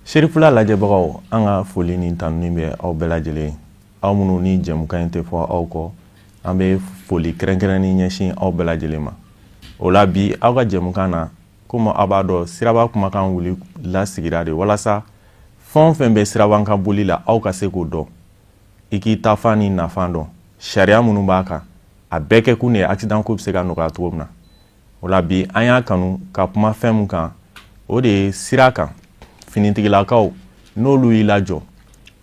Serifula lajɛbagaw, an ka foli ni tanuni bɛ aw bɛɛ lajɛlen, aw minnu ni jɛmukan in tɛ fɔ aw kɔ. An bɛ foli kɛrɛnkɛrɛnni ɲɛsin aw bɛɛ lajɛlen ma. O la bi, aw ka jɛmukan na, komi aw b'a dɔn, Siraba Kumakan wuli lasigira de walasa fɛn o fɛn bɛ siraban kan boli la, aw ka se k'o dɔn, i k'i taafan ni nafan dɔn, sariya minnu b'a kan. A bɛɛ kɛ kun de ye accident ko bɛ se ka nɔgɔya cogo min na. O la bi, an y'a kanu ka kuma fɛn min kan, o de ye sira kan finitigilakaw n'olu y'i lajɔ,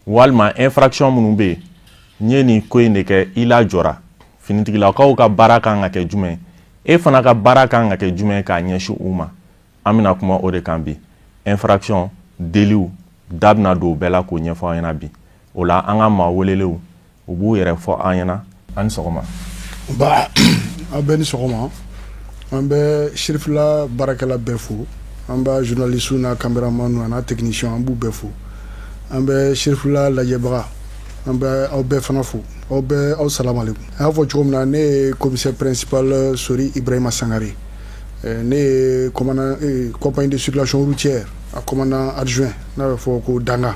walima infraction minnu bɛ yen, n ye nin ko in de kɛ, i lajɔra, finitigilakaw ka baara kan ka kɛ jumɛn, e fana ka baara kan ka kɛ jumɛn k'a ɲɛsin u ma. An bɛna kuma o de kan bi. Infraction, délit, da bɛna don o bɛɛ la k'o ɲɛfɔ an ɲɛna bi. O la, an ka maa welelenw, u b'u yɛrɛ fɔ an ɲɛna. An ni sɔgɔma. Ba, aw bɛɛ ni sɔgɔma. An bɛ Sirifila baarakɛla bɛɛ fo. An b'a journaliste n'a caméraman a n'a technicien, an b'u bɛɛ fo. An bɛ Sirifila lajɛbaga, an bɛ aw bɛɛ fana fo. Aw bɛɛ, aw salamalekum. A y'a fɔ cogo min na, ne ye commissaire principal Sori Ibrahima Sangare. Ne ye commandant compagnie de circulation routière, a commandant adjoint, n'a bɛ fɔ ko danga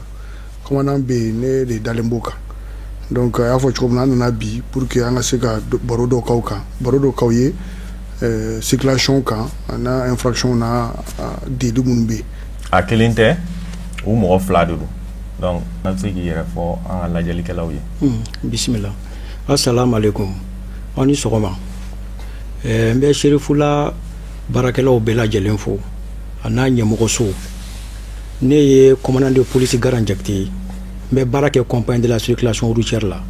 commandant bɛ yen, ne de dalen b'o kan. Donc a y'a fɔ cogo min na, an nana bi pour que an ka se ka baro dɔw k'aw kan, baro dɔw k'aw ye circulation kan, a n'a infraction n'a délit minnu bɛ yen. A kelen tɛ, u mɔgɔ fila de don. Donc an bɛ se k'i yɛrɛ fɔ an ka lajɛlikɛlaw ye. Bisimila, assalamu alaikum, aw ni sɔgɔma. N bɛ Serifula baarakɛlaw bɛɛ lajɛlen fo, a n'a ɲɛmɔgɔso. Ne ye commandant de police Garan Jakite ye. N bɛ baara kɛ compagnie de la circulation routière la.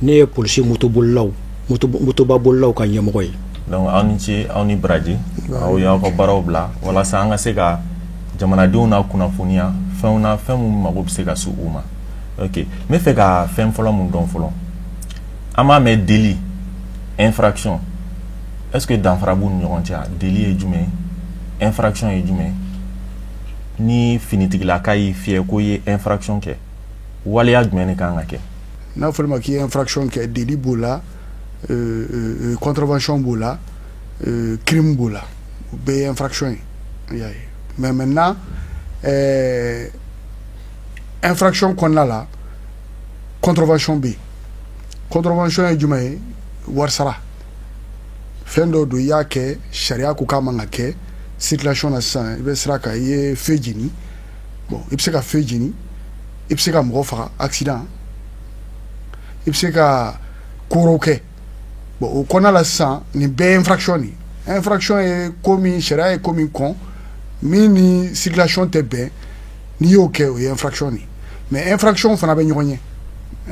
Ne ye polisi motobolilaw, motobabolilaw ka ɲɛmɔgɔ ye. Donc aw ni ce, aw ni baraji, aw y'aw ka baaraw bila walasa an ka se ka jamanadenw na kunnafoniya fɛnw na, fɛn minnu mago bɛ se ka se u ma. Ok, n bɛ fɛ ka fɛn fɔlɔ mun dɔn fɔlɔ, an b'a mɛn délit, infraction, est ce que danfara b'u ni ɲɔgɔn cɛ? Délit ye jumɛn ye? Infraction ye jumɛn ye? Ni finitigilaka y'i fiyɛ ko i ye infraction kɛ, waleya jumɛn de kan ka kɛ? N'a fɔra ma k'i ye infraction kɛ, délit b'o la, contravention b'o la, crime b'o la, o bɛɛ ye infraction ye, i y'a ye. Mais maintenant, infraction kɔnɔna la, contravention bɛ yen. Contravention ye jumɛn ye? Wari sara. Fɛn dɔ don, i y'a kɛ, sariya ko k'a man ka kɛ circulation na. Sisan i bɛ sira kan, i ye feu jeni. Bon, i bɛ se ka feu jeni, i bɛ se ka mɔgɔ faga, accident, i bɛ se ka ko wɛrɛw kɛ. Bon, o kɔnɔna la sisan, nin bɛɛ ye infraction de ye. Infraction ye ko min sariya ye ko min kɔn, min ni circulation tɛ bɛn, n'i y'o kɛ, o ye infraction de ye. Mais infraction fana bɛ ɲɔgɔn ɲɛ.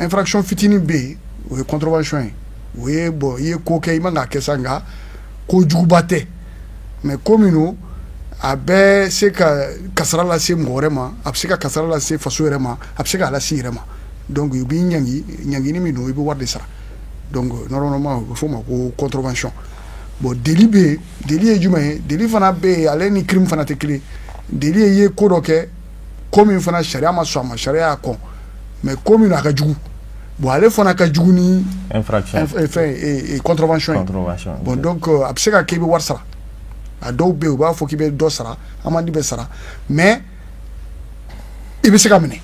Infraction fitinin bɛ yen, o ye contravention ye. O ye, bon, i ye ko kɛ, i man k'a kɛ sa, nka kojuguba tɛ. Mais ko min don, a bɛ se ka kasara lase mɔgɔ wɛrɛ ma, a bɛ se ka kasara lase faso yɛrɛ ma, a bɛ se k'a lase i yɛrɛ ma. Donc u b'i ɲangi, ɲangini min don, i bɛ wari de sara. Donc normalement, o bɛ f'o ma ko contravention. Bon, délit bɛ yen. Délit ye jumɛn ye? Délit fana bɛ yen, ale ni crime fana tɛ kelen. Délit ye i ye ko dɔ kɛ, ko min fana sariya ma sɔn a ma, sariya y'a kɔn, mais ko min a ka jugu. Bon, ale fana ka jugu ni infraction fɛn, contravention ye. Contravention. Bon, donc a bɛ se ka kɛ i bɛ wari sara. A dɔw bɛ yen, u b'a fɔ k'i bɛ dɔ sara, amende bɛ sara, mais i bɛ se ka minɛ.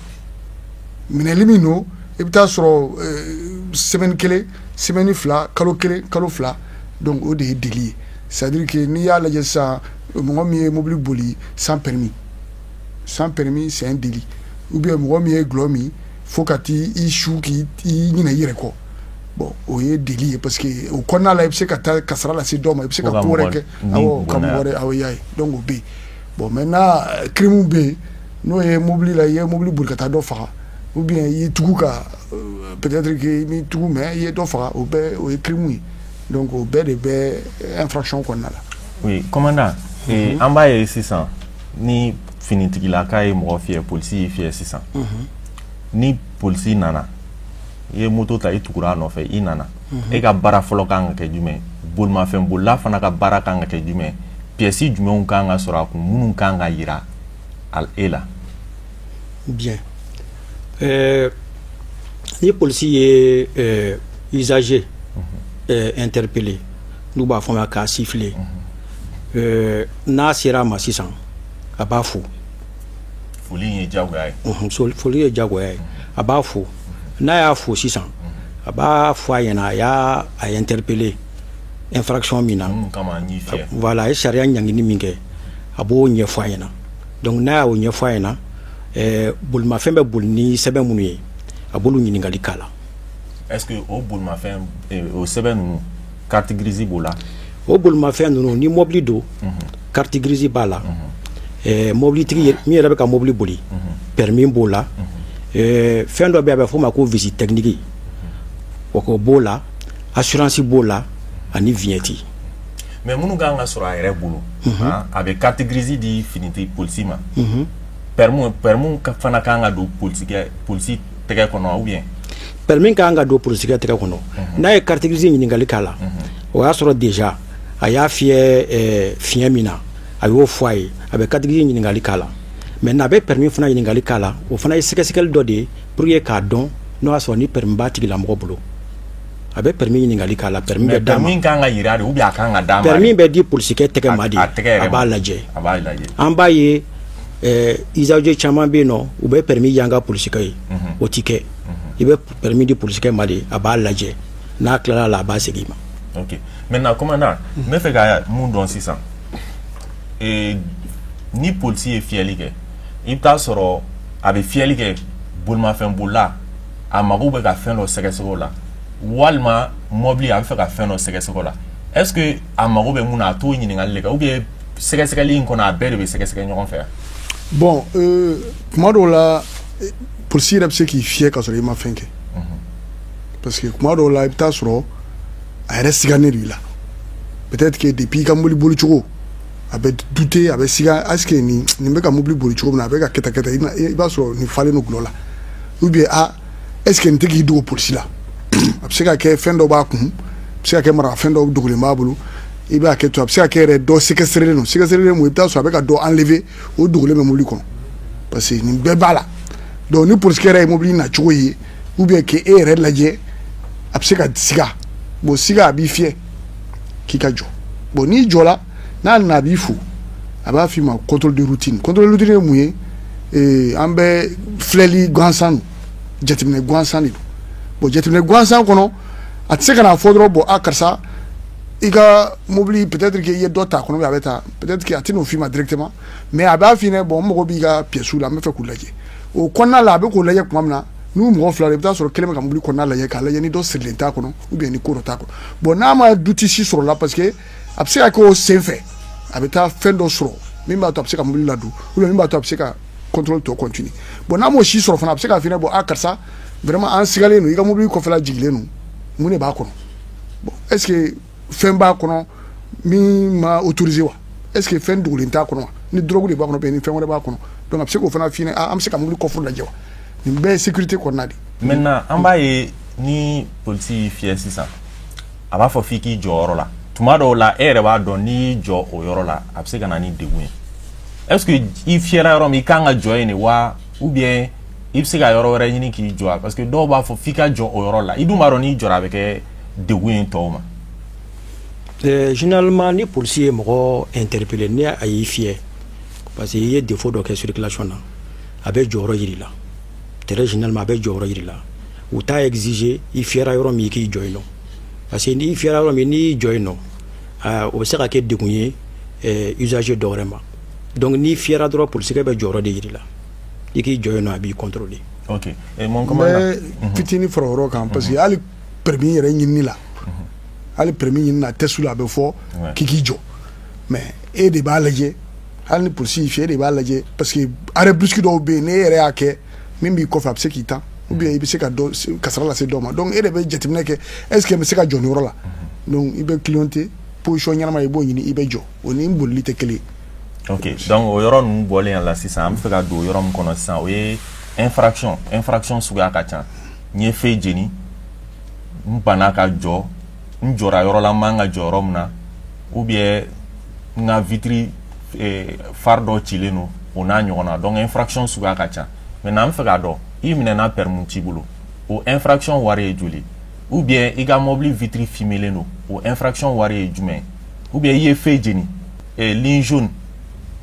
Minɛli min don, i bɛ taa sɔrɔ semaine kelen, semaine 2, kalo 1, kalo 2. Donc o de ye délit ye. C'est à dire que n'i y'a lajɛ sisan, mɔgɔ min ye mobili boli sans permis, sans permis, c'est un délit. Ou bien mɔgɔ min ye dɔlɔ min fo ka t'i i su k'i ɲinɛ i yɛrɛ kɔ, bon, o ye délit ye, parce que o kɔnɔna la, i bɛ se ka taa kasara lase dɔw ma, i bɛ se ka ko wɛrɛ kɛ, awɔ, ka mɔgɔ wɛrɛ, awɔ, i y'a ye. Donc o bɛ yen. Bon, maintenant, crime bɛ yen, n'o ye mobili la, i ye mobili boli ka taa dɔ faga, ou bien i y'i tugu ka, peut-être que i m'i tugu, mais i ye dɔ faga, o bɛɛ o ye crime ye. Donc o bɛɛ de bɛ infraction kɔnɔna la. Oui, commandant, an b'a ye sisan, ni finitigilaka ye mɔgɔ fiyɛ, polisi y'i fiyɛ sisan, ni polisi nana, i ye moto ta, i tugura a nɔfɛ, i nana, e ka baara fɔlɔ kan ka kɛ jumɛn? Bolimafɛn bolila fana ka baara kan ka kɛ jumɛn? Pièces jumɛnw kan ka sɔrɔ a kun, minnu kan ka yira e la? Bien, ni polisi ye usager interpellé, n'u b'a fɔ ma k'a siffler, n'a sera a ma sisan, a b'a fo. Foli ye diyagoya ye. Foli ye diyagoya ye. A b'a fo, n'a y'a fo sisan, a b'a fɔ a ɲɛna a y'a a interpeller infraction min na. Voilà, a ye sariya ɲangini min kɛ, a b'o ɲɛfɔ a ɲɛna. Donc n'a y'o ɲɛfɔ a ɲɛna, bolimafɛn bɛ boli ni sɛbɛn minnu ye, a b'olu ɲininkali k'a la. Est-ce que o bolimafɛn, o sɛbɛn ninnu, carte grise b'o la? O bolimafɛn ninnu, ni mobili don, carte grise b'a la, mobilitigi min yɛrɛ bɛ ka mobili boli, permis b'o la, fɛn dɔ bɛ yen, a bɛ f'o ma ko visite technique, o ko b'o la, assurance b'o la, ani vignette. Mais minnu kan ka sɔrɔ a yɛrɛ bolo, a bɛ carte grise di finiti polisi ma, permis fana kan ka don polisi tɛgɛ kɔnɔ ou bien? Permis kan ka don polisikɛ tɛgɛ kɔnɔ. N'a ye carte grise ɲininkali k'a la, o y'a sɔrɔ déjà a y'a fiyɛ fiɲɛ min na, a y'o fɔ a ye, a bɛ carte grise ɲininkali k'a la. Maintenant, a bɛ permis fana ɲininkali k'a la. O fana ye sɛgɛsɛgɛli dɔ de ye pour que k'a dɔn n'o y'a sɔrɔ ni permis b'a tigilamɔgɔ bolo. A bɛ permis ɲininkali k'a la, permis bɛ d'a ma. Permis kan ka yira de ou bien a kan ka d'a ma? Permis bɛ di polisikɛ tɛgɛ ma de, a b'a lajɛ. A b'a lajɛ. An b'a ye, usager caman bɛ yen nɔ, u bɛ permis yanga polisikɛ ye. O ti kɛ. I bɛ permis di polisikɛ ma de, a b'a lajɛ, n'a tilala la, a b'a segin i ma. Ok, maintenant, commandant, n bɛ fɛ ka mun dɔn sisan? Ni polisi ye fiyɛli kɛ, i bɛ taa sɔrɔ a bɛ fiyɛli kɛ bolimafɛn bolila, a mago bɛ ka fɛn dɔ sɛgɛsɛgɛ o la, walima mɔbili, a bɛ fɛ ka fɛn dɔ sɛgɛsɛgɛ o la. Est ce que a mago bɛ mun na, a t'o ɲininkali de kɛ, ou bien sɛgɛsɛgɛli in kɔnɔ, a bɛɛ de bɛ sɛgɛsɛgɛ ɲɔgɔn fɛ? Bon, kuma dɔw la, polisi yɛrɛ bɛ se k'i fiyɛ ka sɔrɔ i ma fɛn kɛ, parce que kuma dɔw la, i bɛ taa sɔrɔ a yɛrɛ sigannen don i la. Peut-être que depuis i ka mobili boli cogo, a bɛ douter, a bɛ siga: est ce que nin bɛ ka mobili boli cogo min na, a bɛ ka kɛ tan, kɛ tan, i b'a sɔrɔ nin falen don gulɔ la, ou bien ah, est ce que nin tɛ k'i dogo polisi la? A bɛ se ka kɛ fɛn dɔ b'a kun, a bɛ se ka kɛ marafɛn dɔ dogolen b'a bolo. I b'a kɛ to, a bɛ se ka kɛ yɛrɛ dɔ séquestré don. Séquestré mun? I bɛ taa sɔrɔ a bɛ ka dɔ enlever, o dogolen bɛ mobili kɔnɔ, parce que nin bɛɛ b'a la. Donc ni polisikɛ yɛrɛ ye mobili nacogo ye, ou bien k'e yɛrɛ lajɛ, a bɛ se ka siga. Bon, siga, a b'i fiyɛ k'i ka jɔ. Bon, n'i jɔla, n'a nana, a b'i fo, a b'a f'i ma contrôle de routine. Contrôle de routine ye mun ye? An bɛ filɛli gansan don, jateminɛ gansan de don. Bon, jateminɛ gansan kɔnɔ, a tɛ se ka n'a fɔ dɔrɔn: bon, a karisa, i ka mobili, peut-être que i ye dɔ ta a kɔnɔ, a bɛ taa, peut-être que a tɛ n'o f'i ma directement, mais a b'a f'i ɲɛna: bon, n mago b'i ka pièces la, n bɛ fɛ k'u lajɛ. O kɔnɔna la, a bɛ k'o lajɛ tuma min na, n'u mɔgɔ fila, i bɛ taa sɔrɔ kelen bɛ ka mobili kɔnɔna lajɛ, k'a lajɛ ni dɔ sirilen t'a kɔnɔ ou bien ni ko dɔ t'a kɔnɔ. Bon, n'a ma doute si sɔrɔ la, parce que a bɛ se ka kɛ o sen fɛ, a bɛ taa fɛn dɔ sɔrɔ min b'a to a bɛ se ka mobili ladon, ou bien min b'a to a bɛ se ka contrôle tɔ continuer. Bon, n'a m'o si sɔrɔ fana, a bɛ se k'a f'i ɲɛna: bon, ah karisa, vraiment an sigalen don, i ka mobili kɔfɛla jigilen don, mun de b'a kɔnɔ? Bon, est ce que fɛn b'a kɔnɔ min ma autorisé wa? Est ce que fɛn dogolen t'a kɔnɔ wa? Ni drogue de b'a kɔnɔ, ni fɛn wɛrɛ b'a kɔnɔ? Donc a bɛ se k'o fana f'i ɲɛna: ah, an bɛ se ka mobili coffre lajɛ wa? Nin bɛɛ ye sécurité kɔnɔna de. Maintenant, an b'a ye, ni polisi y'i fiyɛ sisan, a b'a fɔ f'i k'i jɔ yɔrɔ la. Tuma dɔw la, e yɛrɛ b'a dɔn, n'i y'i jɔ o yɔrɔ la, a bɛ se ka na ni degun ye. Est ce que i fiyɛra yɔrɔ min, i kan ka jɔ yen de wa, ou bien i bɛ se ka yɔrɔ wɛrɛ ɲini k'i jɔ? Parce que dɔw b'a fɔ f'i ka jɔ o yɔrɔ la, i dun b'a dɔn n'i jɔra, a bɛ kɛ degun ye tɔw ma. Généralement, ni polisi ye mɔgɔ interpellé, ni a y'i fiyɛ parce que i ye défaut dɔ kɛ circulation na, a bɛ jɔyɔrɔ yir'i la. Très généralement, a bɛ jɔyɔrɔ yir'i la. U t'a exiger i fiyɛra yɔrɔ min, i k'i jɔ yen nɔ, parce que n'i fiyɛra yɔrɔ min, n'i y'i jɔ yen nɔ, o bɛ se ka kɛ degun ye usager dɔ wɛrɛ ma. Donc n'i fiyɛra dɔrɔn, polisikɛ bɛ jɔyɔrɔ de yir'i la, i k'i jɔ yen nɔ, a b'i contrôler. Ok, et mon n commandant. Bɛ fitinin fara o yɔrɔ kan, parce que hali permis yɛrɛ ɲinini la, hali permis ɲinini na, test la, a bɛ fɔ k'i k'i jɔ, mais e de b'a lajɛ. Hali ni polisi y'i fiyɛ, e de b'a lajɛ, parce que arrêt brusque dɔw bɛ yen, n'e yɛrɛ y'a kɛ, min b'i kɔfɛ, a bɛ se k'i tan, ou bien i bɛ se ka dɔ kasara lase dɔ ma. Donc e de bɛ jateminɛ kɛ: est ce que n bɛ se ka jɔ nin yɔrɔ la? Donc i bɛ clignoter, position ɲɛnama i b'o ɲini, i bɛ jɔ. O ni bolili tɛ kelen ye. Ok, donc o yɔrɔ ninnu bɔlen a la sisan, an bɛ fɛ ka don yɔrɔ min kɔnɔ sisan, o ye infraction. Infraction suguya ka ca. N ye feu jeni, n banna ka jɔ, n jɔra yɔrɔ la n man ka jɔ yɔrɔ min na, ou bien n ka vitre phare dɔ cilen don, o n'a ɲɔgɔnna. Donc infraction suguya ka ca. Maintenant, an bɛ fɛ k'a dɔn, i minɛna, permis t'i bolo, o infraction wari ye joli? Ou bien i ka mobili vitre fumélen don, o infraction wari ye jumɛn? Ou bien i ye feu jeni, ligne jaune,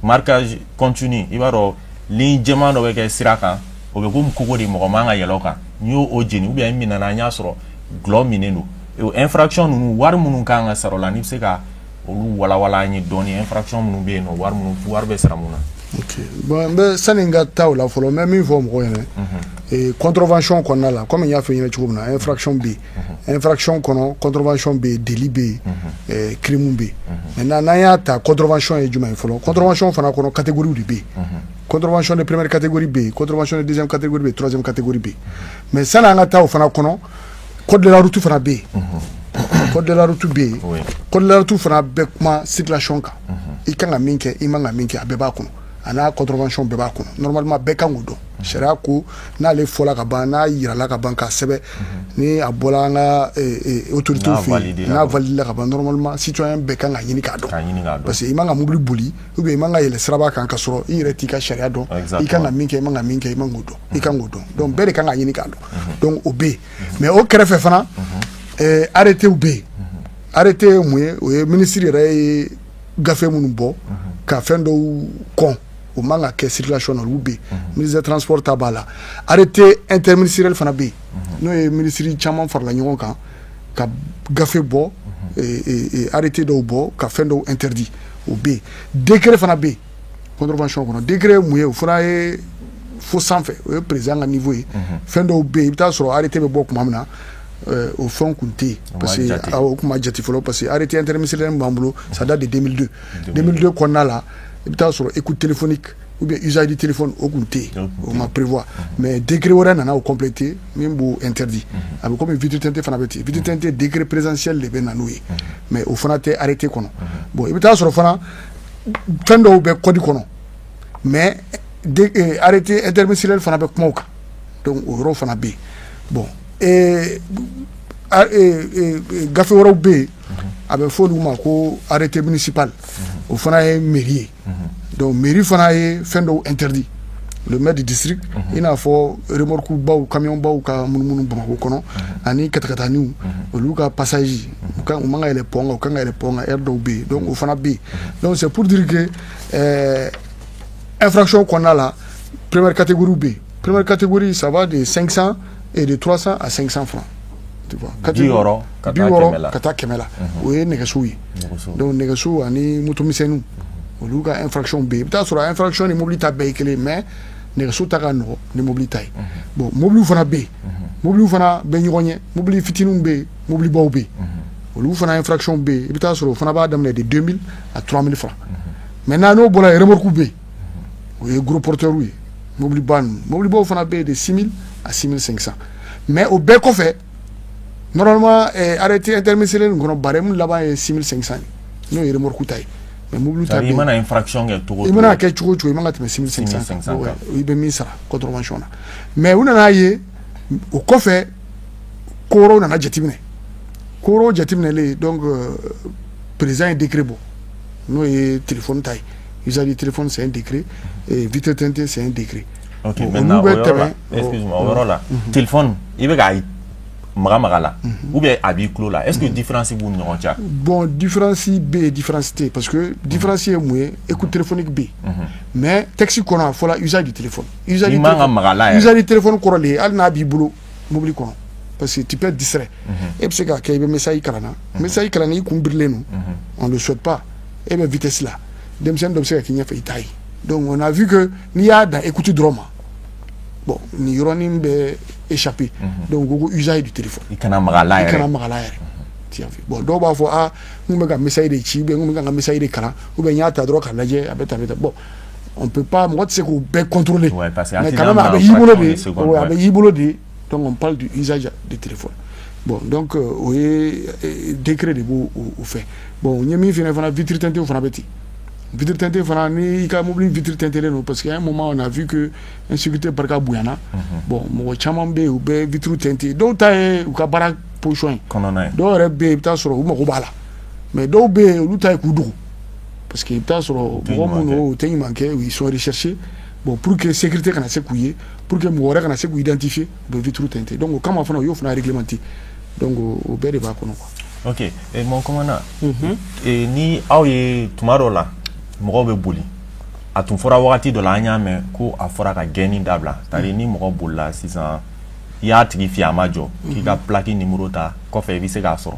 marquage continu, i b'a dɔn Ligne jɛman dɔ bɛ kɛ sira kan, o bɛ komi kogo de, mɔgɔ man ka yɛlɛ o kan. N'i y'o o jeni ou bien i minɛna, n y'a sɔrɔ dɔlɔ minnen don, o infraction ninnu, wari minnu kan ka sara o la, n'i bɛ se ka olu walawala an ye dɔɔni, infraction minnu bɛ yen nɔ, wari minnu, wari bɛ sara mun na? Ok, bon, n bɛ sani n ka taa o la fɔlɔ, n bɛ min fɔ mɔgɔw ɲɛna, contravention kɔnɔna la, komi n y'a fɔ i ɲɛna cogo min na, infraction bɛ yen. Infraction kɔnɔ, contravention bɛ yen, délit bɛ yen, crime bɛ yen. Maintenant, n'an y'a ta, contravention ye jumɛn ye fɔlɔ? Contravention fana kɔnɔ, catégorie de bɛ yen. Contravention de première catégorie bɛ yen, contravention de deuxième catégorie bɛ yen, troisième catégorie bɛ yen. Mais sani an ka taa o fana kɔnɔ, code de la route fana bɛ yen. Code de la route bɛ yen. Code de la route fana bɛ kuma circulation kan. I kan ka min kɛ, i man ka min kɛ, a bɛɛ b'a kɔnɔ. A n'a contravention bɛɛ b'a kɔnɔ. Normalement, bɛɛ kan k'o dɔn. Sariya ko n'ale fɔla ka ban, n'a yirala ka ban k'a sɛbɛn, ni a bɔra an ka autorités fɛ yen, n'a validé ka ban, normalement, citoyen bɛɛ kan ka ɲini k'a dɔn, parce que i man ka mobili boli ou bien i man ka yɛlɛ siraba kan ka sɔrɔ i yɛrɛ t'i ka sariya dɔn. I kan ka min kɛ, i man ka min kɛ, i man k'o dɔn, i kan k'o dɔn. Donc bɛɛ de kan ka ɲini k'a dɔn. Donc o bɛ yen. Mais o kɛrɛfɛ fana, arrêté bɛ yen. Arrêté ye mun ye? O ye ministre yɛrɛ ye gafe minnu bɔ ka fɛn dɔw kɔn, o man ka kɛ circulation na, olu bɛ yen. Ministre des Transports ta b'a la. Arrêté interministériel fana bɛ yen, n'o ye ministre caman farala ɲɔgɔn kan ka gafe bɔ, arrêté dɔw bɔ ka fɛn dɔw interdit, o bɛ yen. Décret fana bɛ yen contravention kɔnɔ. Décret ye mun ye? O fana ye fo sanfɛ, o ye président ka niveau ye. Fɛn dɔw bɛ yen, i bɛ taa sɔrɔ arrêté bɛ bɔ tuma min na, o fɛnw kun tɛ yen, parce que o kun ma jate fɔlɔ, parce que arrêté interministériel min b'an bolo, ça date de 2002. 2002 kɔnɔna la, i bɛ taa sɔrɔ écoute téléphonique ou bien usage du téléphone, o kun tɛ yen, o ma prévoir. Mais décret wɛrɛ nana o compléter, min b'o interdit. A bɛ komi vitre teintée fana bɛ ten. Vitre teintée, décret présidentiel de bɛ na n'o ye, mais o fana tɛ arrêté kɔnɔ. Bon, i bɛ taa sɔrɔ fana fɛn dɔw bɛ code kɔnɔ, mais arrêté interministériel fana bɛ kuma o kan. Donc o yɔrɔ fana bɛ yen. Bon, gafe wɛrɛw bɛ yen, a bɛ fɔ olu ma ko arrêté municipal. O fana ye mairie ye. Donc mairie fana ye fɛn dɔw interdit, le maire du district, i n'a fɔ remorque baw, camion baw ka munumunu Bamakɔ kɔnɔ, ani katakataniw, olu ka passage, u kan, u man ka yɛlɛ pont kan, u kan ka yɛlɛ pont kan heure dɔw bɛ yen. Donc o fana bɛ yen. Donc c'est pour dire que infraction kɔnɔna la, première catégorie bɛ yen. Première catégorie, ça va de 500 et de 300 à 500 francs, tu vois. 60 ka taa 100 la. Ka taa 100 la, o ye nɛgɛsow ye. Donc nɛgɛso ani motomisɛnninw, olu ka infraction bɛ yen. I bɛ taa sɔrɔ infraction ni mobili ta bɛɛ ye kelen, mais nɛgɛso ta ka nɔgɔ ni mobili ta ye. Bon, mobiliw fana bɛ yen, mobiliw fana bɛ ɲɔgɔn ɲɛ. Mobili fitininw bɛ yen, mobilibaw bɛ yen, olu fana infraction bɛ yen. I bɛ taa sɔrɔ o fana b'a daminɛ de 2000 à 3000 francs. Maintenant, n'o bɔra yen, remorque bɛ yen, o ye gros porteur ye, mobiliba ninnu. Mobilibaw fana bɛ yen, de 6000 à 6500. Mais o bɛɛ kɔfɛ, normalement, arrêté interministériel nin kɔnɔ, barème laban ye 6500 ye, n'o ye remorque ta ye. Mais mobili ta bɛ yen, i mana infraction kɛ cogo i mana kɛ cogo o cogo, i man ka tɛmɛ 6500 kan, i bɛ min sara contravention na. Mais u nana ye o kɔfɛ, ko wɛrɛw nana jateminɛ, ko wɛrɛw jateminɛlen. Donc président ye décret bɔ, n'o ye téléphone ta ye. Usage du téléphone, c'est un décret, et vitre teintée, c'est un décret. Ok, maintenant, o yɔrɔ la, excuse-moi, o yɔrɔ la, téléphone, i bɛ k'a maga maga la ou bien a b'i tulo la, est-ce que différence b'u ni ɲɔgɔn cɛ? Bon, différence bɛ yen, différence tɛ yen, parce que différence ye mun ye? Écoute téléphonique bɛ yen, mais texte kɔnɔ, a fɔla usage du téléphone. Usage, i man ka maga la yɛrɛ. Usage du téléphone kɔrɔ de ye hali n'a b'i bolo mobili kɔnɔ, parce que tu peux être distrait. E bɛ se k'a kɛ i bɛ message kalan na, message kalan na, i kun birilen don, on le souhaite pas. E bɛ vitesse la, denmisɛnnin dɔ bɛ se ka k'i ɲɛfɛ, i t'a ye. Donc on a vu que n'i y'a dan écoute dɔrɔn ma, bon, nin yɔrɔnin bɛ échapper. Donc ko usage du téléphone. I kana maga la yɛrɛ. I kana maga la yɛrɛ. Tu as vu? Bon, dɔw b'a fɔ: ah, n kun bɛ ka message de ci, ou bien n kun bɛ ka n ka message de kalan, ou bien n y'a ta dɔrɔn k'a lajɛ, a bɛ tan, a bɛ tan. Bon, on peut pas, mɔgɔ tɛ se k'o bɛɛ contrôler. Ouais, parce que mais quand même, a bɛ y'i bolo de, ouais, a bɛ y'i bolo de. Donc on parle du usage du téléphone. Bon, donc o ye décret de b'o o fɛ. Bon, n ye min fana, vitre teintée fana bɛ ten. Vitre teintée fana, ni i ka mobili vitre teintée don, parce qu'à un moment, on a vu que insécurité barika bonyana. Bon, mɔgɔ caman bɛ yen, u bɛ vitre teintée. Dɔw ta ye u ka baara position ye. Kɔnɔna ye. Dɔw yɛrɛ bɛ yen, i bɛ taa sɔrɔ u mago b'a la, mais dɔw bɛ yen, olu ta ye k'u dogo, parce que i bɛ taa sɔrɔ mɔgɔ minnu, u tɛ ɲuman kɛ, ils sont recherchés. Bon, pour que sécurité kana se k'u ye, pour que mɔgɔ wɛrɛ kana se k'u identifier, u bɛ vitre teinté. Donc o kama fana, u y'o fana réglementé. Donc o bɛɛ de b'a kɔnɔ, quoi. Ok, et mon commandant, ni aw ye tuma dɔ la, mɔgɔw bɛ boli A tun fɔra wagati dɔ la, an y'a mɛn ko a fɔra ka gɛnni dabila, c'est à dire ni mɔgɔ bolila sisan, i y'a tigi fiyɛ, a ma jɔ, k'i ka plaque numéro ta kɔfɛ, i bɛ se k'a sɔrɔ.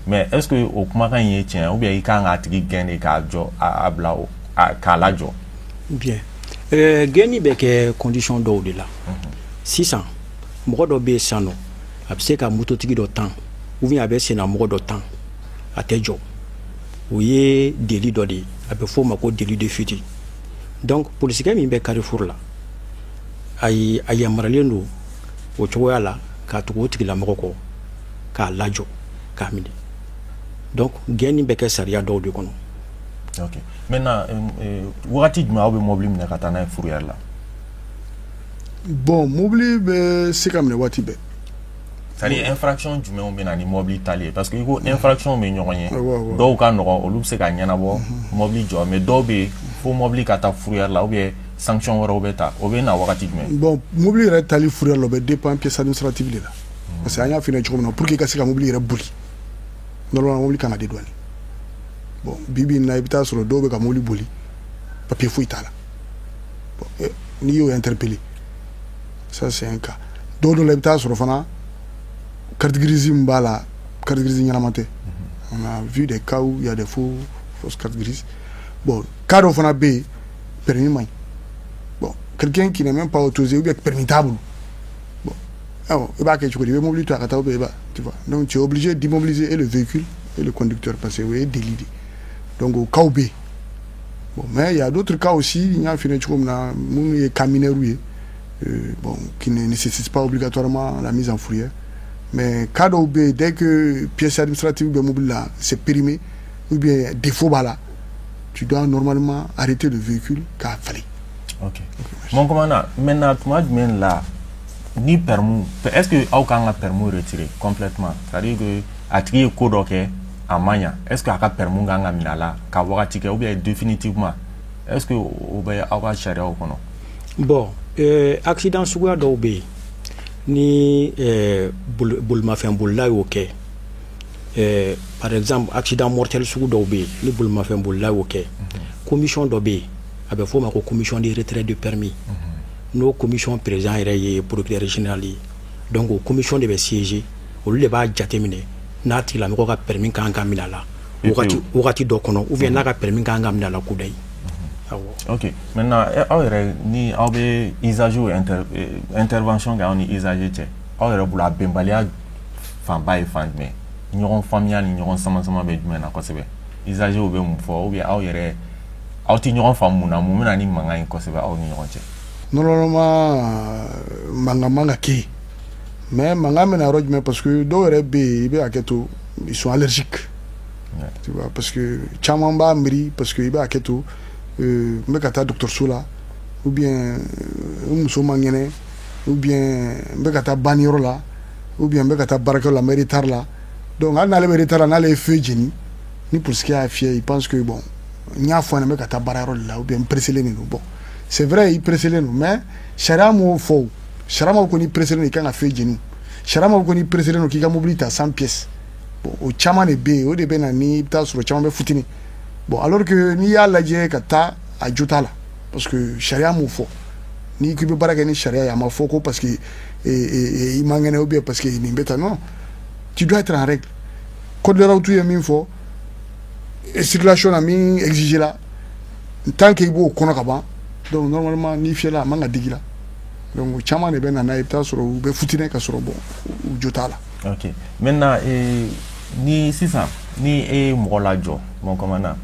Mais est ce que o kumakan in ye tiɲɛ, ou bien i kan k'a tigi gɛn de k'a jɔ, a bila, k'a lajɔ? Bien, gɛnni bɛ kɛ condition dɔw de la. Sisan mɔgɔ dɔ bɛ yen sisan nɔ, a bɛ se ka mototigi dɔ tan ou bien a bɛ senna mɔgɔ dɔ tan, a tɛ jɔ, o ye délit dɔ de ye, a bɛ f'o ma ko délit de fuite. Donc polisikɛ min bɛ carrefour la, ayi, a yamaruyalen don o cogoya la k'a tugu o tigilamɔgɔ kɔ, k'a lajɔ, k'a minɛ. Donc gɛnni bɛ kɛ sariya dɔw de kɔnɔ. Ok, maintenant, wagati jumɛn aw bɛ mobili minɛ ka taa n'a ye fourrière la? Bon, mobili bɛ se ka minɛ waati bɛɛ. C'est à dire infraction jumɛnw bɛ na ni mobili tali ye? Parce que i ko infraction bɛ ɲɔgɔn ye, dɔw ka nɔgɔn, olu bɛ se ka ɲɛnabɔ mobili jɔ, mais dɔw bɛ yen fo mobili ka taa fourrière la ou bien sanction wɛrɛw bɛ ta, o bɛ na wagati jumɛn? Bon, mobili yɛrɛ tali fourrière la, o bɛ dépend pièce administrative de la, parce que an y'a f'i ɲɛna cogo min na, pour que i ka se ka mobili yɛrɛ boli, normalement mobili kan ka dédouaner. Bon, bi bi in na, i bɛ taa sɔrɔ dɔw bɛ ka mobili boli, papier foyi t'a la. Bon, n'i y'o interpellé, ça c'est un cas. Dɔw dɔ la, i bɛ taa sɔrɔ fana carte grise min b'a la, carte grise ɲɛnama tɛ. On a vu des cas où il y a des fausses cartes grises. Bon, cas dɔw fana bɛ yen, permis man ɲi. Bon, quelqu'un qui n'est même pas autorisé ou bien permis t'a bolo, bon, awɔ, i b'a kɛ cogo di? I bɛ mobili to a ka taa ou bien i b'a, tu vois, donc tu es obligé d'immobiliser et le véhicule et le conducteur, parce que o ye délit de. Donc o cas bɛ yen. Bon, mais il y a d'autres cas aussi, n y'a f'i ɲɛna cogo min na, minnu ye cas mineurs ye, bon, qui ne nécessitent pas obligatoirement la mise en fourrière. Mais cas dɔw bɛ yen, dès que pièce administrative bɛ mobili la, c'est périmé ou bien défaut b'a la, tu dois normalement arrêter le véhicule k'a falen. Ok, mon commandant, maintenant, tuma jumɛn la ni permis, est ce que aw kan ka permis retirer complètement? C'est à dire que a tigi ye ko dɔ kɛ, a ma ɲa, est ce que a ka permis kan ka minɛ a la ka wagati kɛ ou bien définitivement? Est ce que o bɛ aw ka sariyaw kɔnɔ? Bon, accident suguya dɔw bɛ yen ni bolimafɛn bolila y'o kɛ, par exemple accident mortel sugu dɔw bɛ yen, ni bolimafɛn bolila y'o kɛ, commission dɔ bɛ yen, a bɛ f'o ma ko commission de retrait de permis. N'o commission président yɛrɛ ye procureur général ye. Donc o commission de bɛ siéger, olu de b'a jateminɛ n'a tigilamɔgɔ ka permis kan ka minɛ a la wagati dɔ kɔnɔ ou bien n'a ka permis kan ka minɛ a la kudayi. Awɔ. Ok, maintenant, aw yɛrɛ ni aw bɛ usager intervention kɛ, aw ni usager cɛ, aw yɛrɛ bolo, a bɛnbaliya fanba ye fan jumɛn? Ɲɔgɔn faamuya ni ɲɔgɔn sama sama bɛ jumɛn na kosɛbɛ? Usager bɛ mun fɔ, ou bien aw yɛrɛ aw tɛ ɲɔgɔn faamu mun na? Mun bɛ na ni mankan ye kosɛbɛ aw ni ɲɔgɔn cɛ? Normalement, mankan man ka kɛ yen, mais mankan bɛ na yɔrɔ jumɛn? Parce que dɔw yɛrɛ bɛ yen, i bɛ hakɛ to, ils sont allergiques, tu vois, parce que caman b'a miiri, parce que i bɛ hakɛ to, n bɛ ka taa dɔgɔtɔrɔso la, ou bien n muso man kɛnɛ, ou bien n bɛ ka taa banniyɔrɔ la, ou bien n bɛ ka taa baarakɛyɔrɔ la, n bɛ retard la. Donc hali n'ale bɛ retard la, n'ale ye feu jeni, ni policier y'a fiyɛ, il pense que bon, n y'a fɔ a ɲɛna, n bɛ ka taa baarayɔrɔ de la, ou bien n pressé de don. Bon, c'est vrai, i pressé don, mais sariya m'o fɔ. O sariya ma ko n'i pressé don, i kan ka feu jeni. Sariya ma ko n'i pressé don, k'i ka mobili ta sans pièce. Bon, o caman de bɛ yen, o de bɛ na ni i bɛ taa sɔrɔ caman bɛ futini. Bon, alors que n'i y'a lajɛ ka taa, a jo t'a la, parce que sariya m'o fɔ. N'i k'i bɛ baara kɛ ni sariya ye, a ma fɔ ko parce que i man kɛnɛ ou bien parce que nin bɛ tan. Non, tu dois être en règle. Code de la route ye min fɔ circulation na, min exigé la, tant que i b'o kɔnɔ ka ban, donc normalement n'i fiyɛla, a man ka digi la. Donc o caman de bɛ na n'a ye, i bɛ taa sɔrɔ u bɛ futinɛ ka sɔrɔ, bon, u jo t'a la. Ok, maintenant, ni sisan ni e ye mɔgɔ lajɔ, mon commandant,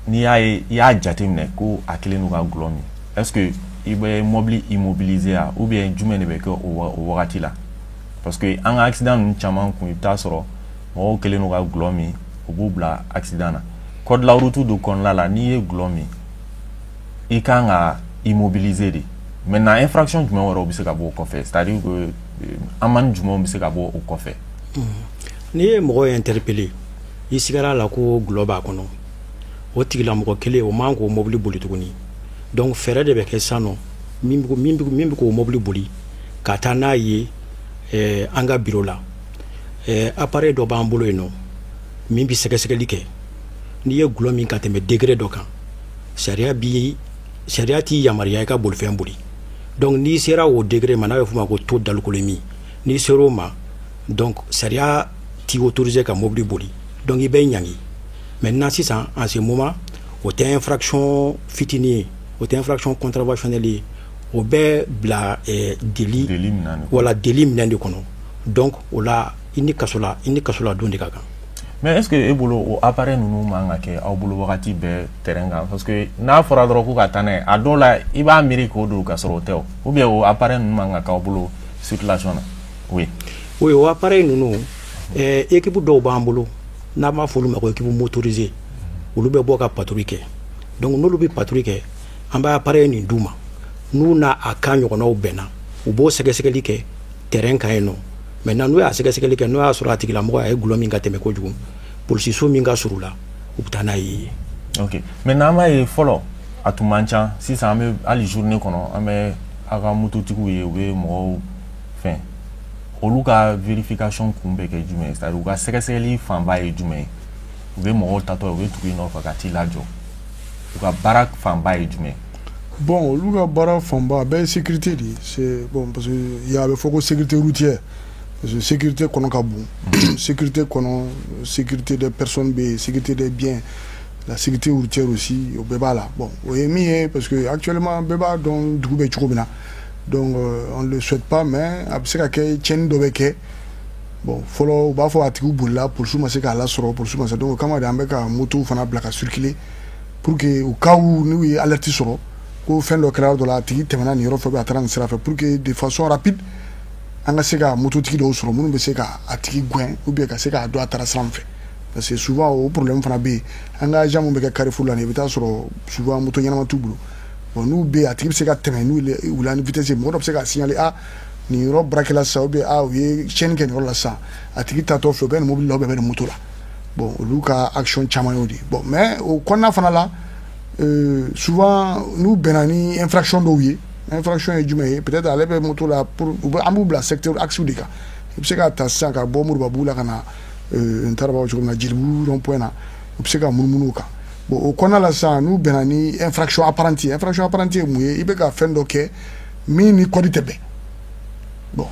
n'i y'a ye, i y'a jateminɛ ko a kɛlen don ka gulɔ min, est ce que i bɛ mobili immobiliser ya, ou bien jumɛn de bɛ kɛ o wagati la? Parce que an ka accident ninnu caman kun, i bɛ taa sɔrɔ mɔgɔw kɛlen don ka gulɔ min, u b'u bila accident na. Code de la route dun kɔnɔna la, n'i ye gulɔ min, i kan ka immobiliser de. Maintenant, infraction jumɛn wɛrɛw bɛ se ka bɔ o kɔfɛ? C'est à dire que amende jumɛnw bɛ se ka bɔ o kɔfɛ? N'i ye mɔgɔ interpellé, i sigara a la ko gulɔ b'a kɔnɔ, o tigilamɔgɔ kelen o man k'o mobili boli tuguni. Donc fɛɛrɛ de bɛ kɛ sisan nɔ, min bɛ k'o mobili boli ka taa n'a ye an ka bureau la. Appareil dɔ b'an bolo yen nɔ min bɛ sɛgɛsɛgɛli kɛ. N'i ye gulɔ min ka tɛmɛ degré dɔ kan, Sariya bi, sariya t'i yamaruya i ka bolifɛn boli. Donc n'i sera o degré ma, n'a bɛ f'o ma ko taux d'alcoolémie, n'i sera o ma, donc sariya t'i autorisé ka mobili boli, donc i bɛ ɲangi. Maintenant sisan, en ce moment, o tɛ infraction fitinin ye, o tɛ infraction contraventionnelle ye, o bɛ bila délit. Délit minɛn de kɔnɔ. Voilà, délit minɛn de kɔnɔ. Donc o la, i ni kaso la, i ni kaso la don de ka kan. Mais est ce que e bolo, o appareil ninnu man ka kɛ aw bolo wagati bɛɛ terrain kan? Parce que n'a fɔra dɔrɔn ko ka taa n'a ye, a dɔw la i b'a miiri k'o don ka sɔrɔ o tɛ o, ou bien o appareil ninnu man ka k'aw bolo circulation na, oui? Oui, o appareil ninnu, équipe dɔw b'an bolo n'an b'a fɔ olu ma ko équipe motorisée. Olu bɛ bɔ ka patrouille kɛ. Donc n'olu bɛ patrouille kɛ, an bɛ appareil nin d'u ma. N'u n'a a kan ɲɔgɔnnaw bɛnna, u b'o sɛgɛsɛgɛli kɛ terrain kan yen nɔ. Maintenant, n'u y'a sɛgɛsɛgɛli kɛ, n'o y'a sɔrɔ a tigilamɔgɔ a ye gulɔ min ka tɛmɛ kojugu, polisiso min ka surun la, u bɛ taa n'a ye. Ok, maintenant an b'a ye fɔlɔ a tun man ca. Sisan an bɛ hali journée kɔnɔ, an bɛ aw ka mototigiw ye, u bɛ mɔgɔw fɛn. Olu ka vérification kun bɛ kɛ jumɛn ye? C'est à dire u ka sɛgɛsɛgɛli fanba ye jumɛn ye? U bɛ mɔgɔw tatɔ ye, u bɛ tugu i nɔfɛ ka t'i lajɔ, u ka baara fanba ye jumɛn ye? Bon, olu ka baara fanba, a bɛɛ ye sécurité de ye. C'est bon, parce que ya a bɛ fɔ ko sécurité routière, parce que sécurité kɔnɔ ka bon. Sécurité kɔnɔ, sécurité des personnes bɛ yen, sécurité des biens, la sécurité routière aussi, o bɛɛ b'a la. Bon, o ye min ye, parce que actuellement bɛɛ b'a dɔn dugu bɛ cogo min na. Donc on le souhaite pas, mais a bɛ se ka kɛ tiɲɛni dɔ bɛ kɛ. Bon, fɔlɔ u b'a fɔ a tigiw bolila, polisiw ma se k'a lasɔrɔ, polisiw ma se. Donc o kama de, an bɛ ka motow fana bila ka circuler pour que au cas où n'u ye alerte sɔrɔ ko fɛn dɔ kɛra yɔrɔ dɔ la, a tigi tɛmɛna nin yɔrɔ fɛ, a taara nin sira fɛ, pour que de façon rapide an ka se ka mototigi dɔw sɔrɔ minnu bɛ se ka a tigi gɛn ou bien ka se k'a dɔn a taara sira min fɛ. Parce que souvent o problème fana bɛ yen. An ka agent mun bɛ kɛ carrefour la nin, i bɛ taa sɔrɔ souvent moto ɲɛnama t'u bolo. Bon, n'u bɛ yen, a tigi bɛ se ka tɛmɛ n'u wula ni vitesse ye, mɔgɔ dɔ bɛ se k'a signaler: ah, nin yɔrɔ braqué la sisan, ou bien ah, u ye tiɲɛni kɛ nin yɔrɔ la sisan, a tigi taatɔ filɛ, u bɛ nin mobili la ou bien bɛ nin moto la. Bon, olu ka action caman y'o de ye. Bon, mais o kɔnɔna fana la, souvent n'u bɛnna ni infraction dɔw ye, infraction ye jumɛn ye? Peut-être ale bɛ moto la pour u bɛ, an b'u bila secteur axe de kan. I bɛ se k'a ta sisan ka bɔ Moribabugu la ka na, n taara b'a fɔ cogo min na, Jelibugu rond point na, u bɛ se ka munumunu o kan. Bon, o kɔnɔna la sisan, n'u bɛnna ni infraction apparente ye, infraction apparente ye mun ye? I bɛ ka fɛn dɔ kɛ min ni code tɛ bɛn. Bon,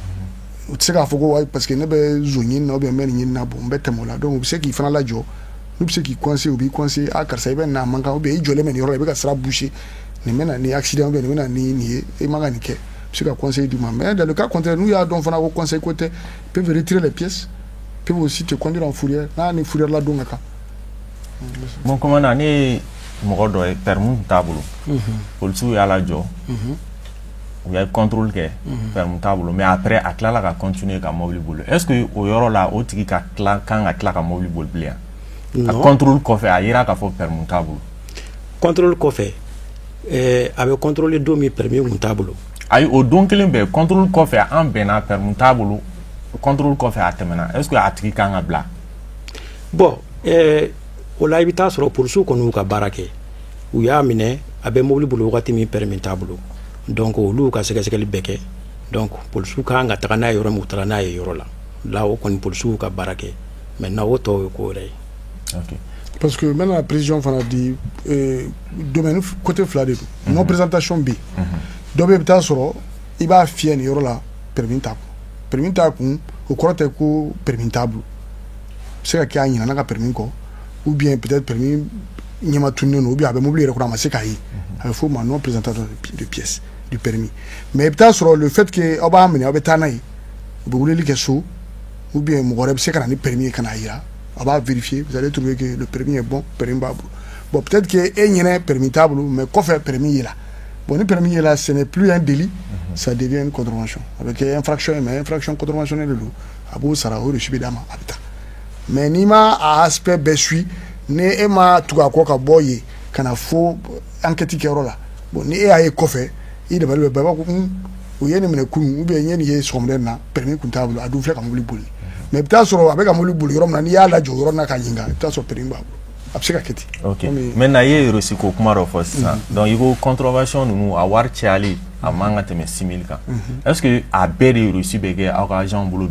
u tɛ se k'a fɔ ko wayi, parce que ne bɛ zon ɲini na ou bien n bɛ nin ɲini na, bon, n bɛ tɛmɛ o la. Donc u bɛ se k'i fana lajɔ, n'u bɛ se k'i conseiller, u b'i conseiller: ah, karisa, i bɛ nin a man kan, ou bien i jɔlen bɛ nin yɔrɔ la, i bɛ ka sira boucher, nin bɛ na ni accident, ou bien nin bɛ na ni nin ye, i man ka nin kɛ. U bɛ se ka conseil d'u ma. Mais dans le cas contraire, n'u y'a dɔn fana ko conseil ko tɛ, ils peuvent retirer les pièces, peuvent aussi te conduire en fourrière, n'a ni fourrière la don ka kan. Bon, commandant, ne ye mɔgɔ dɔ ye, permis tun t'a bolo, polisiw y'a lajɔ, u ye contrôle kɛ, permis t'a bolo, mais après a tilala ka continuer ka mobili boli. Est ce que o yɔrɔ la, o tigi ka tila kan ka tila ka mobili boli bilen? A contrôle kɔfɛ, a yira k'a fɔ permis t'a bolo. Contrôle kɔfɛ, a bɛ contrôler don min, permis kun t'a bolo. Ayi, o don kelen bɛɛ, contrôle kɔfɛ, an bɛnna permis t'a bolo, contrôle kɔfɛ a tɛmɛna. Est ce que a tigi kan ka bila? Bon, o la, i bɛ taa sɔrɔ polisiw kɔni y'u ka baara kɛ, u y'a minɛ, a bɛ mobili bolo wagati min, permis t'a bolo. Donc olu y'u ka sɛgɛsɛgɛli bɛɛ kɛ. Donc polisiw kan ka taga n'a ye yɔrɔ min, u taara n'a ye yɔrɔ la la. O kɔni, polisiw y'u ka baara kɛ. Maintenant, o tɔ ye ko wɛrɛ ye. Ok. Parce que maintenant précision fana di, domaine côté fila de don. Non présentation bɛ yen, dɔ bɛ yen, i bɛ taa sɔrɔ i b'a fiyɛ nin yɔrɔ la, permis t'a kun. Permis t'a kun, o kɔrɔ tɛ ko permis t'a bolo. A bɛ se ka kɛ a ɲinɛna ka permis kɔ, ou bien peut-être permis ɲɛma tununnen don, ou bien a bɛ mobili yɛrɛ kɔnɔ, a ma se k'a ye. A bɛ f'o ma non présentation de pièce du permis. Mais i bɛ taa sɔrɔ le fait que aw b'a minɛ, aw bɛ taa n'a ye, u bɛ weleli kɛ so, ou bien mɔgɔ wɛrɛ bɛ se ka na ni permis ye ka n'a yira, a b'a vérifier, vous allez trouver que le permis est bon, permis b'a bolo. Bon, peut-être que e ɲɛnɛ permis t'a bolo, mais kɔfɛ permis yela. Bon, ni permis yela, ce n'est plus un délit, ça devient une contravention. A bɛ kɛ infraction ye, mais infraction contraventionnelle de don. A b'o sara, o reçu bɛ d'a ma, a bɛ taa. Mais n'i ma a aspect bɛɛ suit, ni e ma tugu a kɔ ka bɔ yen ka na fo enquête kɛyɔrɔ la, bon, ni e y'a ye kɔfɛ, i dabali bɛ ban, i b'a fɔ ko u ye nin minɛ kunun, ou bien n ye nin ye sɔgɔmada in na, permis kun t'a bolo, a dun filɛ ka mobili boli. Mais i bɛ taa sɔrɔ a bɛ ka mobili boli yɔrɔ min na, n'i y'a lajɔ o yɔrɔ na k'a ɲininka, i bɛ taa sɔrɔ permis b'a bolo. A bɛ se ka kɛ ten. Ok, maintenant i ye reçu ko kuma dɔ fɔ sisan. Donc i ko contravention ninnu, a wari cayali a man ka tɛmɛ 6000 kan. Est ce que a bɛɛ de reçu bɛ kɛ aw ka agent bolo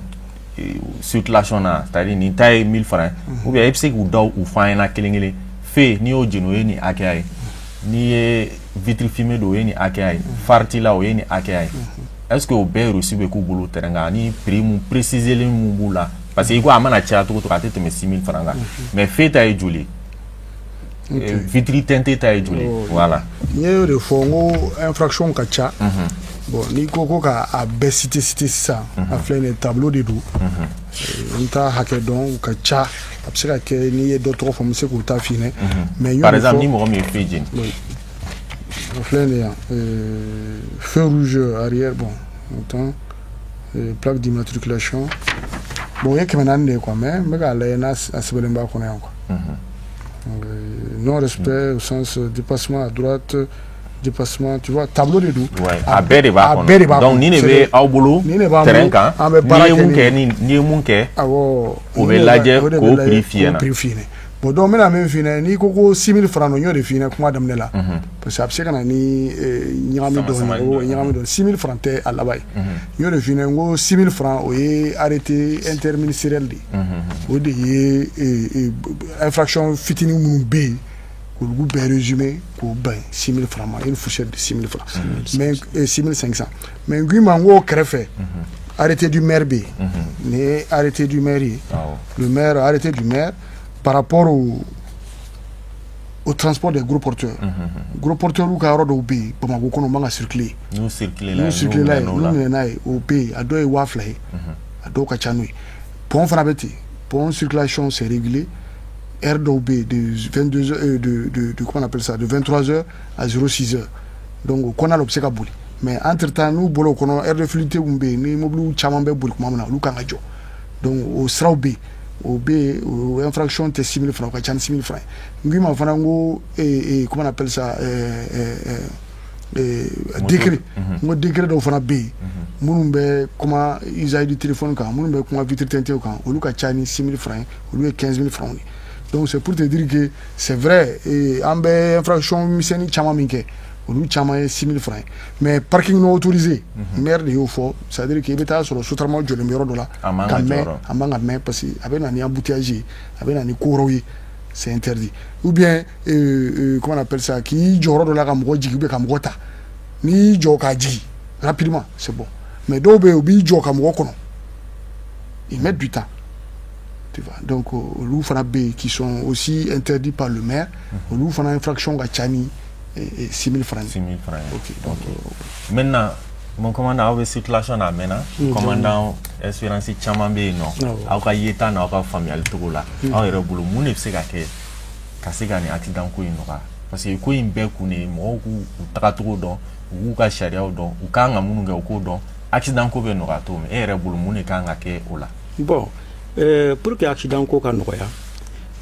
circulation na? C'est à dire nin ta ye 1000 francs, ou bien e bɛ se k'u da u f'an ɲɛna kelen kelen fe, n'i y'o jeni, o ye nin hakɛya ye? N'i ye vitre fumée don, o ye nin hakɛya ye, phare t'i la, o ye nin hakɛya ye. Est ce que o bɛɛ reçu bɛ k'u bolo terrain kan, ani prix mun préciser mun b'u la? Parce que i ko a mana caya cogo o cogo, a tɛ tɛmɛ 6000 francs kan, mais feu ta ye joli? Vitre teintée ta ye joli? Voilà. N ye o de fɔ, n ko infraction ka ca. Bon, n'i ko ko ka a bɛɛ citer citer sisan, a filɛ nin ye, tableau de don, n t'a hakɛ dɔn, u ka ca. A bɛ se ka kɛ n'i ye dɔ tɔgɔ fɔ, n bɛ se k'u ta f'i ɲɛna, mais n y'o Par de exemple, fɔ. Ni mɔgɔ min ye feu jeni. Oui. O filɛ nin ye yan, feu rouge arrière, bon, attends, plaque d'immatriculation, bon, o ye 400 de ye quoi, mais n bɛ k'a lajɛ n'a a sɛbɛnlen b'a kɔnɔ yan quoi. Non respect au sens dépassement à droite, dépassement, tu vois, tableau de don. Ouais, a bɛɛ de b'a A bɛɛ de b'a kɔnɔ. Donc kɔnɔ. nin de bɛ aw bolo Nin de b'an terrain bolo, kan. an bɛ baara N'i ye kɛ mun ni kɛ, n'i ye mun kɛ, Awɔ. o bɛ lajɛ k'o prix f'i ɲɛna. K'o prix f'i ɲɛna. Bon, donc n bɛna min f'i ɲɛna, n'i ko ko 6000 francs don, n y'o de f'i ɲɛna kuma daminɛ la, parce que a bɛ se ka na ni ɲagami Sama dɔɔni samani o dɔ ye. Ɲagami dɔɔni. 6000 francs tɛ a laban ye. N y'o de f'i ɲɛna, n ko 6000 francs, o ye arrêté interministériel de ye. O de ye infraction fitinin minnu bɛ yen, k'olu bɛɛ résumé k'o bɛn 6000 francs ma, une fourchette de 6000 francs, mais 6500. Mais n k'i ma, n k'o kɛrɛfɛ, arrêté du maire bɛ yen. Nin ye arrêté du maire ye. Le maire, arrêté du maire par rapport au transport des gros porteurs. Gros porteurs ka yɔrɔ dɔw bɛ yen Bamakɔ kɔnɔ, u man ka circuler. N'u circuler la N'u ye, circuler la ye, n'u n'u minɛn'o la. minɛ n'a ye, o bɛ yen. A dɔw ye 2000 ye, a dɔw ka ca n'o ye. Pont fana bɛ ten, pont circulation, c'est régulé. Heure dɔw bɛ yen, de 22 heures, de comment on appelle ça, de 23 heures à 06 heures. Donc o kɔnɔna la, u bɛ se ka boli, mais entre temps, n'u bɔra o kɔnɔ, heure de fluidité mun bɛ yen, ni mobiliw caman bɛ boli tuma min na, olu kan ka jɔ. Donc o siraw bɛ yen, o bɛ yen, o infraction tɛ 6000 francs, o ka ca ni 6000 francs ye. N k'i ma fana, n ko comment on appelle ça, décret, n ko décret dɔw fana bɛ yen minnu bɛ kuma usage du téléphone kan, minnu bɛ kuma vitre teintée kan, olu ka ca ni 6000 francs ye, olu ye 15 000 francs de ye. Donc c'est pour te dire que c'est vrai, an bɛ infraction misɛnnin caman min kɛ, olu caman ye 6000 francs ye. Mais parking non autorisé, maire de y'o fɔ, c'est à dire que i bɛ taa sɔrɔ sotarama jɔlen bɛ yɔrɔ dɔ la A man ka ka jɔ mɛn yɔrɔ. A man ka mɛn, parce que a bɛ na ni embouteillage ye, a bɛ na ni ko wɛrɛw ye, c'est interdit. Ou bien comment on appelle ça, k'i jɔ yɔrɔ dɔ la ka mɔgɔ jigin ou bien ka mɔgɔ ta, n'i y'i jɔ k'a jigin rapidement, c'est bon. Mais dɔw bɛ yen, u b'i jɔ ka mɔgɔ kɔnɔ, ils mettent du temps, tu vois. Donc olu fana bɛ yen qui sont aussi interdits par le maire, olu fana infraction ka ca ni 6000 francs ye. 6000 francs ye. Ok, donc Maintenant, mon commandant, aw bɛ circulation na a mɛnna. Commandant, expérience caman bɛ yen nɔ. Aw ka yeta n'aw ka faamuyali cogo la, aw yɛrɛ bolo, mun de bɛ se ka kɛ ka se ka nin accident ko in nɔgɔya? Parce que ko in bɛɛ kun de ye mɔgɔw k'u u tagacogo dɔn, u k'u ka sariyaw dɔn, u kan ka minnu kɛ, u k'o dɔn. Accident ko bɛ nɔgɔya cogo min, e yɛrɛ bolo, mun de kan ka kɛ o la? Bon, pour que accident ko ka nɔgɔya,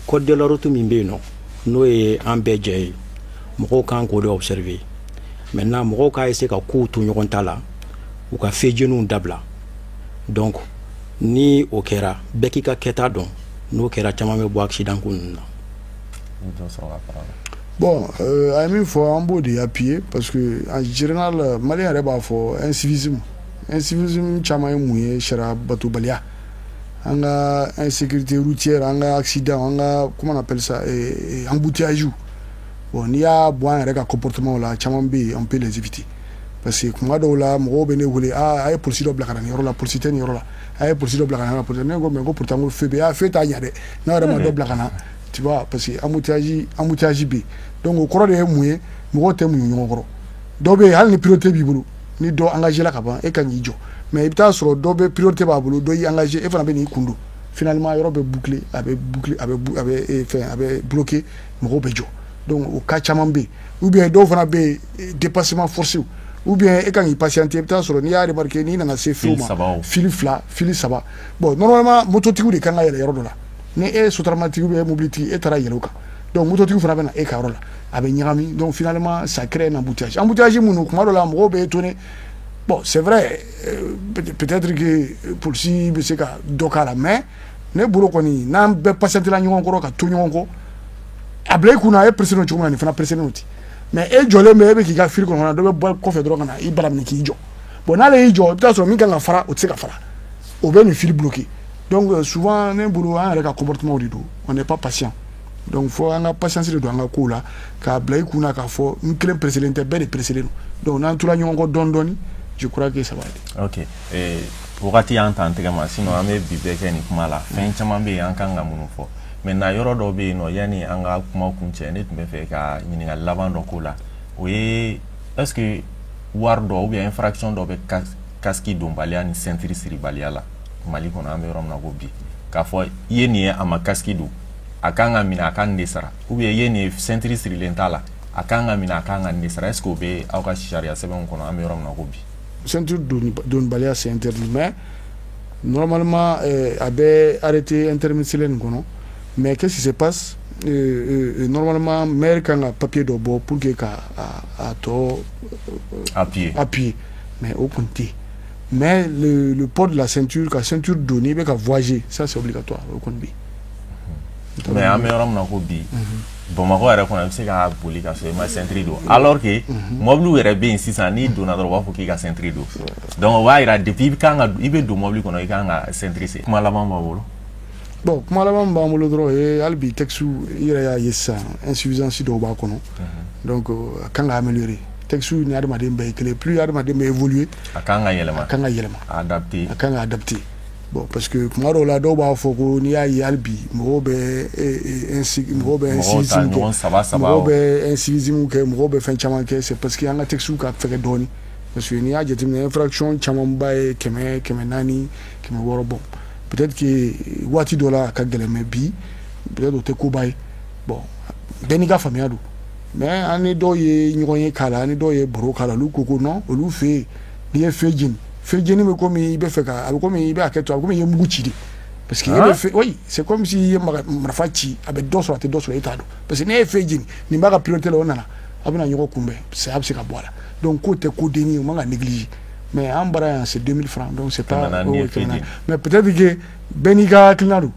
code de la route min bɛ yen nɔ, n'o ye an bɛɛ jɛ ye, mɔgɔw kan k'o de observer. Maintenant, mɔgɔw k'a essayer ka kow to ɲɔgɔn ta la, u ka feu jeniw dabila. Donc ni o kɛra, bɛɛ k'i ka kɛta dɔn. N'o kɛra, caman bɛ bɔ accident ko ninnu na. I bɛ dɔ sɔrɔ ka fara o kan. Bon, a ye min fɔ, an b'o de appuyer, parce que en général, malien yɛrɛ b'a fɔ incivisme. Incivisme caman ye mun ye? Sariya batobaliya. An ka insécurité routière, an ka accident, an ka, comment on appelle ça, embouteillage, bon, n'i y'a bɔ an yɛrɛ ka comportement la, caman bɛ yen, on peut les éviter. Parce que kuma dɔw la, mɔgɔw bɛ ne wele: aa, a ye polisi dɔ bila ka na nin yɔrɔ la, polisi tɛ nin yɔrɔ la, a ye polisi dɔ bila ka na nin yɔrɔ la, polisi. Ne ko mais, ko pourtant, ko feu bɛ yen. Ah, feu t'a ɲɛ dɛ, n'a yɛrɛ ma dɔ bila ka na, tu vois, parce que embouteillage bɛ yen. Donc o kɔrɔ de ye mun ye? Mɔgɔw tɛ muɲu ɲɔgɔn kɔrɔ. Dɔw bɛ yen, hali ni priorité b'i bolo, ni dɔ engagé la ka ban, e kan k'i jɔ. Mais i bɛ taa sɔrɔ dɔ bɛ, priorité b'a bolo, dɔ y'i engagé, e fana bɛ n'i kun don. Finalement, yɔrɔ bɛ boucler, a bɛ boucler, a bɛ fɛn, a bɛ bloquer, mɔgɔw bɛ jɔ. Donc o cas caman bɛ yen. Ou bien dɔw fana bɛ yen, dépassement forcé, ou bien e kan k'i patienter, i bɛ taa sɔrɔ n'i y'a remarqué, n'i nana se feu Fili ma, saba o. Fili fila, fili saba. Bon, normalement, mototigiw de kan ka yɛlɛ yɔrɔ dɔ la. Ni e ye sotaramantigi ou bien mobilitigi, e taara yɛlɛ o kan, donc mototigiw fana bɛ na e ka yɔrɔ la, a bɛ ɲagami. Donc finalement, ça crée un embouteillage. Embouteillage minnu, kuma dɔ la, mɔgɔw bɛ étonné. Bon, c'est vrai, peut-être que polisi bɛ se ka dɔ k'a la, mais ne bolo kɔni, n'an bɛɛ patienter la ɲɔgɔn kɔrɔ ka to ɲɔgɔn kɔ, a bila i kunna, e pressé don cogo min na, nin fana pressé don ten. Mais e jɔlen bɛ, e bɛ k'i ka fili kɔnɔ, dɔ bɛ bɔ kɔfɛ dɔrɔn ka na i bara minɛ k'i jɔ. Bon, n'ale y'i jɔ, i bɛ taa sɔrɔ min kan ka fara, o tɛ se ka fara, o bɛ nin fili bloqué. Donc souvent, ne bolo, an yɛrɛ ka comportement de don, on n'est pas patient. Donc fo an ka patience de don an ka kow la, k'a bila i kun na k'a fɔ n kelen presselen tɛ, bɛɛ de presselen don. Donc n'an tora ɲɔgɔn kɔ dɔɔni dɔɔni, je crois que ça va aller. Ok, wagati y'an ta an tɛgɛ ma, sinon an bɛ bi bɛɛ kɛ nin kuma la. Fɛn caman bɛ yen an kan ka minnu fɔ. Maintenant, yɔrɔ dɔw bɛ yen nɔ, yanni an ka kuma kun cɛ, ne tun bɛ fɛ ka ɲininkali laban dɔ k'o la. O ye, est ce que wari dɔ ou bien infraction dɔ bɛ casque donbaliya ni ceinture siribaliya la Mali kɔnɔ, an bɛ yɔrɔ min na ko bi, k'a fɔ i ye nin ye, a ma casque don, a kan ka minɛ, a kan nin de sara, ou bien i ye nin ye, ceinture sirilen t'a la, a kan ka minɛ, a kan ka nin de sara? Est ce que o bɛ aw ka sariya sɛbɛnw kɔnɔ, an bɛ yɔrɔ min na ko bi? Ceinture donbaliya, c'est interdit, mais normalement a bɛ arrêté interministériel nin kɔnɔ. Mais qu'est-ce qui se passe? Normalement, maire kan ka papier dɔ bɔ pour que ka a tɔ appuyer. Appuyer, mais o kun tɛ. Mais le port de la ceinture, ka ceinture don n'i bɛ ka voyager, ça c'est obligatoire, o kɔni bɛ yen. Mais an bɛ yɔrɔ min na ko bi, Bamakɔ yɛrɛ kɔnɔ, i bɛ se ka boli ka sɔrɔ i ma ceinture don, alors que mɔbiliw yɛrɛ bɛ yen sisan, n'i donna dɔrɔn, u b'a fɔ k'i ka ceinture don. Donc o b'a yira depuis i kan ka i bɛ don mɔbili kɔnɔ, i kan ka ceinture siri. Kuma laban b'aw bolo? Bon, kuma laban min b'an bolo dɔrɔn, o ye hali bi texte, i yɛrɛ y'a ye sisan, insuffisance dɔw b'a kɔnɔ. Donc a kan ka améliorer. Texte ni adamaden bɛɛ ye kelen, plus adamaden bɛ évoluer. A kan ka yɛlɛma. A kan ka yɛlɛma. Adapté. A kan ka adapté. Bon, parce que kuma dɔw la, dɔw b'a fɔ ko n'i y'a ye hali bi mɔgɔw bɛ incivisme kɛ, mɔgɔw bɛ incivisme kɛ, mɔgɔw bɛ fɛn caman kɛ, c'est parce que an ka texte ka fɛgɛ dɔɔni. Parce que n'i y'a jateminɛ, infraction camanba ye 100, 400, 600. Bon, peut-être que waati dɔ la a ka gɛlɛn, mais bi peut-être o tɛ koba ye. Bon, bɛɛ n'i ka faamuya don. Mais an ni dɔw ye ɲɔgɔn ye k'a la, an ni dɔw ye baro k'a la, olu ko ko non, olu fɛ yen, n'i ye feu jeni, feu jeni bɛ komi i bɛ fɛ ka, a bɛ komi i bɛ hakɛ to, a bɛ komi i ye mugu ci de. Parce que e bɛ fɛ, oui, c'est comme si i ye marifa ci, a bɛ dɔ sɔrɔ, a tɛ dɔ sɔrɔ, e t'a dɔn. Parce que n'e ye feu jeni, nin b'a ka priorité la, o nana, a bɛna ɲɔgɔn kunbɛn, saya bɛ se ka bɔ a la. Donc ko tɛ ko denni ye, o man ka négliger. Mais an bara yan, c'est 2000 francs, donc c'est pas, mais peut-être que bɛɛ n'i ka hakilina don.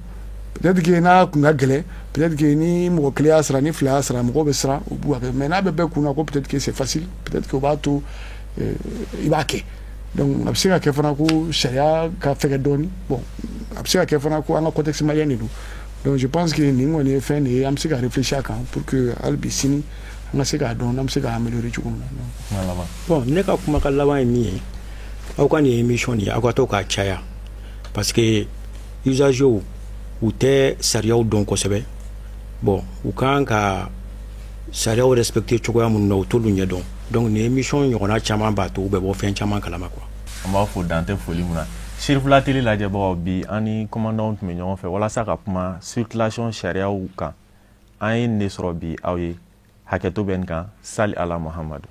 Peut-être que n'a kun ka gɛlɛn, peut-être que ni mɔgɔ kelen y'a sara, ni fila y'a sara, mɔgɔw bɛ siran, u b'u kɛ. Mais n'a bɛ bɛɛ kun na ko peut-être que c'est facile, peut-être que o b'a to i b'a kɛ. Donc a bɛ se ka kɛ fana ko sariya ka fɛgɛ dɔɔni. Bon, a bɛ se ka kɛ fana ko an ka contexte malien de don. Donc je pense que nin kɔni ye fɛn de ye, an bɛ se ka réfléchir a kan pour que hali bi sini an ka se k'a dɔn n'an bɛ se k'a améliorer cogo min na. Bon, ne ka kumakan laban ye min ye, aw ka nin émission nin, aw ka to k'a caya, parce que usagers u tɛ sariyaw dɔn kosɛbɛ. Bon, u kan ka sariyaw respecter cogoya minnu na, u t'olu ɲɛdɔn. Donc nin émission ɲɔgɔnna caman b'a to u bɛ bɔ fɛn caman kalama quoi. An b'a fɔ dan tɛ foli mun na. Sirifila Télé lajɛbagaw, bi an ni commandant tun bɛ ɲɔgɔn fɛ walasa ka kuma circulation sariyaw kan. An ye nin de sɔrɔ bi aw ye. Hakɛto bɛ nin kan. Sali ala Muhamadu.